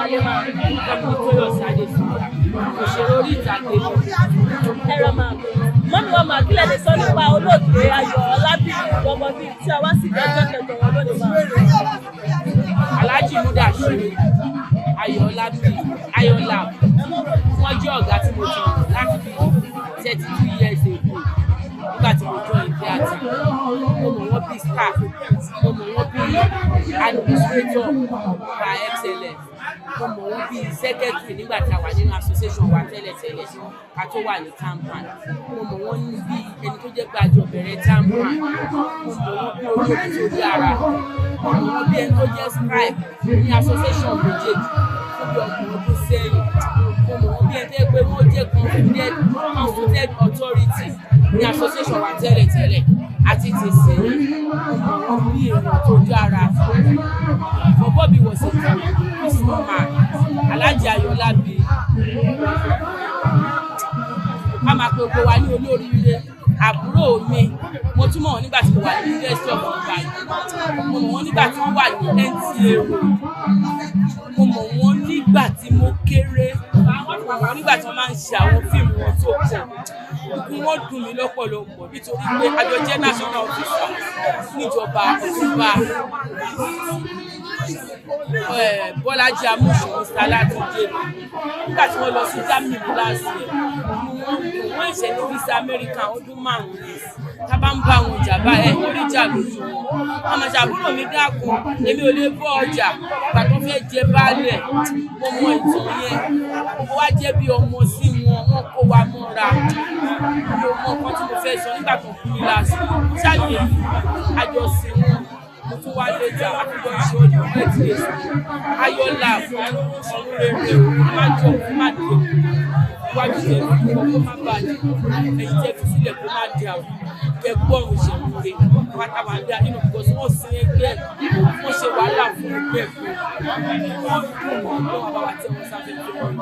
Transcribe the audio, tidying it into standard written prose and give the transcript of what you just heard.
Alẹ́ máa. Orúkọ mi ni Tóyọ̀sí Adésúnyà, òṣèré orí ìtàgé ni. Ẹ̀rọ máa. Mummy wa máa, kílẹ̀ lè sọ nípa olóògbé Ayọ̀ Ọlábíyì Ọmọbí tí a wá sí ọjọ́ kẹjọ wọn lónìí máa? Alhaji Mudashiru Ayọ̀ Ọlábíyì Ayọ̀lá, wọ́n jẹ́ ọ̀gá tí mo ti mọ̀ láti bí 32 years ago nígbà tí mo join theatre. Mo mọ̀ wọ́n bí staff, mo mọ̀ wọ́n bí administrator par excellence, mo mọ̀ wọ́n bí secretary nígbà tí a wà nínú association wa tẹ́lẹ̀tẹ́lẹ̀ ká tó wà ní TAMPAN. Mo mọ̀ wọ́n ní bí ẹni tó jẹ́ pé àjọ bẹ̀rẹ̀ TAMPAN. Mo mọ̀ wọ́n bí olórí tó dára. Mo mọ̀ wọ́n bí ẹni tó jẹ́ scribe ní association méjèèjì fún bí 30 ọdún sẹ́yìn. Mo mọ̀ wọ́n bí ẹni tó jẹ́ pé wọ́n jẹ́ consulted authority ní association wa tẹ́lẹ̀tẹ́lẹ̀ àti tìsín. Mo mọ̀ wọ́n bí èèyàn tó dára. For Bobby was a peaceful man. Alhaji Ayọ̀ Ọlábíyì, ká máa pe gbogbo wa ní olóríire àbúrò mi. Mo tún mọ̀ wọ́n nígbà tí mo wà ní University of Ibadan. Mo mọ̀ wọ́n nígbà tí wọ́n wà ní NTA Road. Mo mọ̀ wọ́n nígbà tí mo kéré. Mo mọ̀ wọ́n nígbà tí wọ́n máa ń ṣe àwọn fíìmù wọn tó pọ̀. Ikú wọn dùn mí lọ́pọ̀lọpọ̀ nítorí pé a jọ jẹ́ national officer níjọba Ọ̀túnba Bọ́lájí Amósùn, Mr. Látúndé. Nígbà tí wọ́n lọ sí Germany ní last year, inú wọn dùn. Wọ́n ṣẹ̀ ní visa America ọdún 5 ni. Tá bá ń bá wọn jà báyìí, orí ìjà lójú wọn. Àmọ́ ṣàbúrò mi, dákun, èmi ò lè bọ́ ọjà ìgbà tó fẹ́ jẹ baálẹ̀. Mo mọ ìtàn yẹn. Gbogbo wa jẹ́ bí ọmọ sí wọn, wọ́n kó wa mọ́ra. Mi ò mọ nǹkan tí mo fẹ́ sọ nígbà tó kú ní last year. Mo ṣàlè àjọsìn wọn. Mo tún wá létà àtúntò ṣe ọdún 8 years. Ayọ̀lá, ọ̀run rere o, má jọ kó má dé iwájú tẹ fi kọ́ kó má bàjẹ́, ẹ̀yìn tẹ fi sílẹ̀ kó má dà o. Kẹ gbọ́rùn ṣẹ̀rù rè pátápátá nínú, because wọ́n sin ẹgbẹ́, wọ́n ṣe wàhálà fún ẹgbẹ́ fún wọ́n dùn wọ́n lọ́wọ́ bá wa tẹ́ wọn sáfẹ́ fún wọn.